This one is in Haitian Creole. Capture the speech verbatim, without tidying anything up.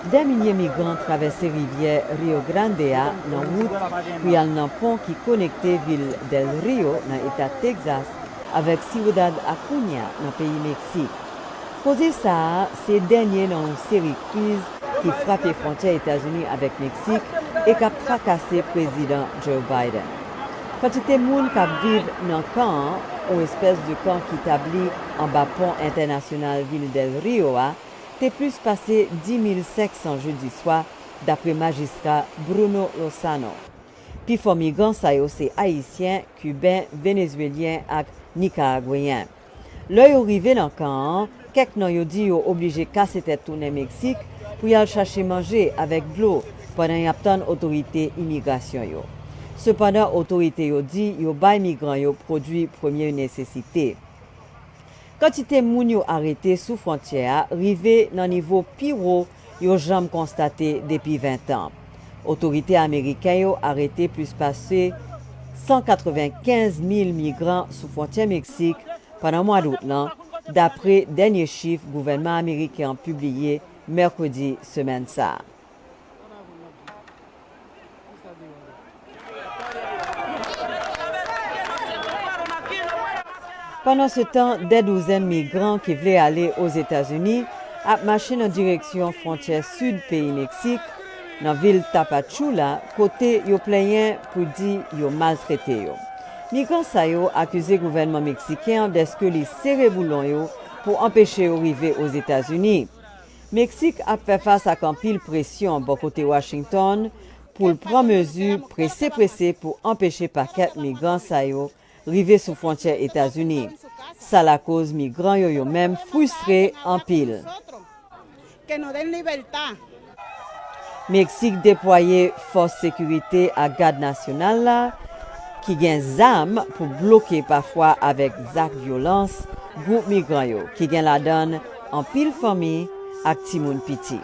Dè milye migran travèse rivyè Rio Grande a nan wout pou y al nan pon ki konekte vil Del Rio, nan eta Texas, avèk Ciudad Acuña, nan peyi Meksik. Koze sa a se dènye nan yon seri kriz ki frape fwontyè Etazini avèk Meksik e k ap trakase Prezidan Joe Biden. Kantite moun k ap viv nan kan an, yon espès de kan ki tabli anba pon entènasyonal vil Del Rio a, te plis pase dis mil senk san jedi swa, dapre majistra Bruno Lozano. Pifò migran sa yo se Ayisyen, Kiben, Venezwelyen ak Nikaragweyen. Lè yo rive nan kan an, kèk nan yo di yo oblije kase tèt tounen Meksik pou y al chache manje avèk dlo pandan y ap tann otorite imigrasyon yo. Sepandan, otorite yo di yo bay migran yo pwodui premye nesesite. Kantite moun yo arete sou fwontyè a rive nan nivo pi wo yo janm konstate depi ven tan. Otorite ameriken yo arete plis pase san katrevenkenz mil migran sou fwontyè Meksik pandan mwa dout lan, dapre dènye chif gouvènman ameriken an pibliye mèkredi semèn sa a. Pandansetan, dè douzèn migran ki vle ale Ozetazini ap mache nan direksyon fwontyè sid peyi Meksik, nan vil Tapachula, kote yo plenyen pou di yo maltrete yo. Migran sa yo akize gouvènman meksiken an dèske li sere boulon yo pou anpeche yo rive Ozetazini. Meksik ap fè fas ak anpil presyon bò kote Washington pou l pran mezi prese prese pou anpeche pakèt migran sa yo rive sou fwontyè Etazini. Sa lakoz migran yo yo menm fristre anpil. Meksik deplwaye fòs sekirite ak gad nasyonal la ki gen zam pou bloke pafwa avèk zak vyolans gwoup migran yo ki gen ladan anpil fanmi ak timoun piti.